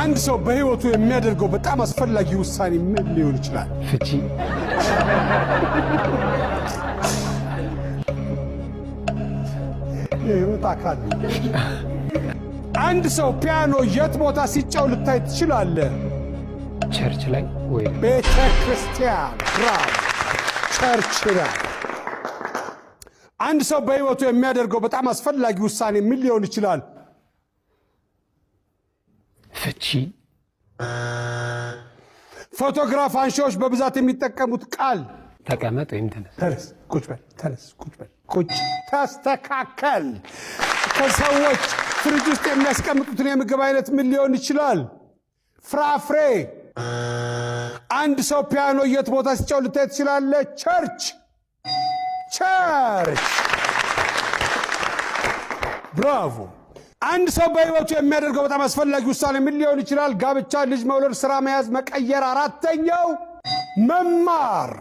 አንድ ሰው በህይወቱ የሚያደርገው በጣም አስፈላጊ ውሳኔ ምን ሊሆን ይችላል? ፍቺ። የህይወት አካል ነው። አንድ ሰው ፒያኖ የት ቦታ ሲጫወት ልታይ ትችላለህ? Church ላይ ወይ ቤተ ክርስቲያን። Bravo፣ church ላይ። አንድ ሰው በህይወቱ የሚያደርገው በጣም አስፈላጊ ውሳኔ ምን ሊሆን ይችላል? ፍቺ። ፎቶግራፍ አንሺዎች በብዛት የሚጠቀሙት ቃል? ተቀመጥ ወይም ተነስ። ተነስ፣ ቁጭ በል፣ ተነስ፣ ቁጭ በል፣ ቁጭ፣ ተስተካከል። ከሰዎች ፍሪጅ ውስጥ የሚያስቀምጡትን የምግብ አይነት ምን ሊሆን ይችላል? ፍራፍሬ። አንድ ሰው ፒያኖ የት ቦታ ሲጫወት ልታይ ትችላለህ? Church፣ church። Bravo። አንድ ሰው በህይወቱ የሚያደርገው በጣም አስፈላጊ ውሳኔ ምን ሊሆን ይችላል? ጋብቻ፣ ልጅ መውለድ፣ ስራ መያዝ፣ መቀየር። አራተኛው መማር።